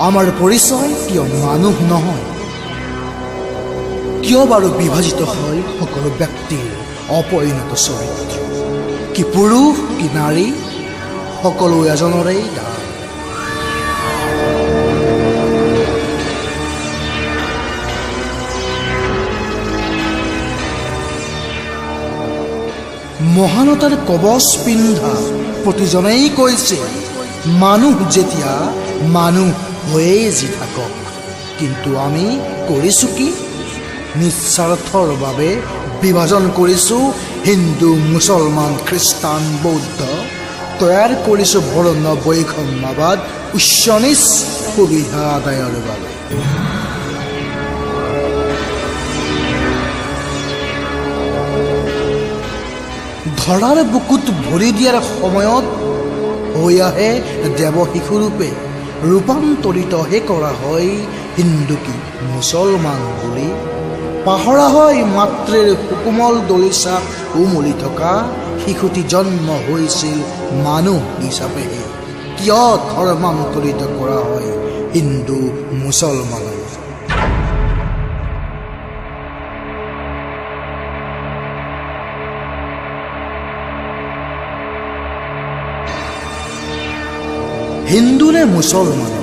আমাৰ পৰিচয় কিয় মানুহ নহয়? কিয় বাৰু বিভাজিত হয় সকলো ব্যক্তিৰ অপৰিণত চৰিত্ৰ? কি পুৰুষ কি নাৰী, সকলো এজনৰেই দান। মহানতাৰ কবচ পিন্ধা প্ৰতিজনেই কৈছে, মানুহ যেতিয়া মানুহ হৈয়ে যি থাকক। কিন্তু আমি কৰিছোঁ কি? নিস্বাৰ্থৰ বাবে বিভাজন কৰিছোঁ হিন্দু, মুছলমান, খ্ৰীষ্টান, বৌদ্ধ। তৈয়াৰ কৰিছোঁ বৰ্ণ বৈষম্যবাদ উচ্চ নীচ সুবিধা আদায়ৰ বাবে। ধৰাৰ বুকুত ভৰি দিয়াৰ সময়ত হৈ আহে দেৱ শিশুৰূপে ৰূপান্তৰিতহে কৰা হয় হিন্দু কি মুছলমান বুলি। পাহৰা হয় মাতৃৰ সুকোমল দলিচাত উমলি থকা শিশুটি জন্ম হৈছিল মানুহ হিচাপেহে। কিয় ধৰ্মান্তৰিত কৰা হয় হিন্দু মুছলমানক? হিন্দু নে মুছলমান?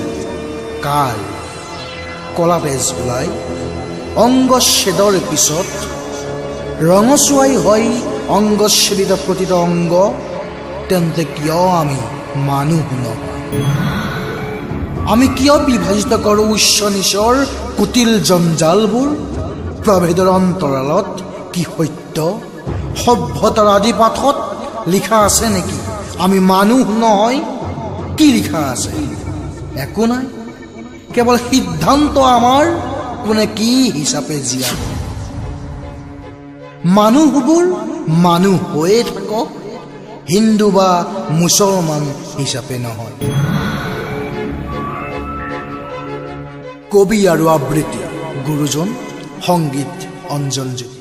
কাল কলা তেজ ওলাই অংগচ্ছেদৰ পিছত ৰঙচুৱাই হয় অংগচ্ছেদিত প্ৰতিটো অংগ, তেন্তে কিয় আমি মানুহ নহয়? আমি কিয় বিভাজিত কৰোঁ উচ্চ নীচৰ কুটিল জঞ্জালবোৰ? প্ৰভেদৰ অন্তৰালত কি সত্য? সভ্যতাৰ আদিপাঠত লিখা আছে নেকি আমি মানুহ নহয়? কি লিখা আছে? একো নাই। কেৱল সিদ্ধান্ত আমাৰ কোনে কি হিচাপে জীয়াব। মানুহবোৰ মানুহ হৈয়ে থাকক, হিন্দু বা মুছলমান হিচাপে নহয়। কবি আৰু আবৃত্তি গুৰুজন, সংগীত অঞ্জন জ্যোতি।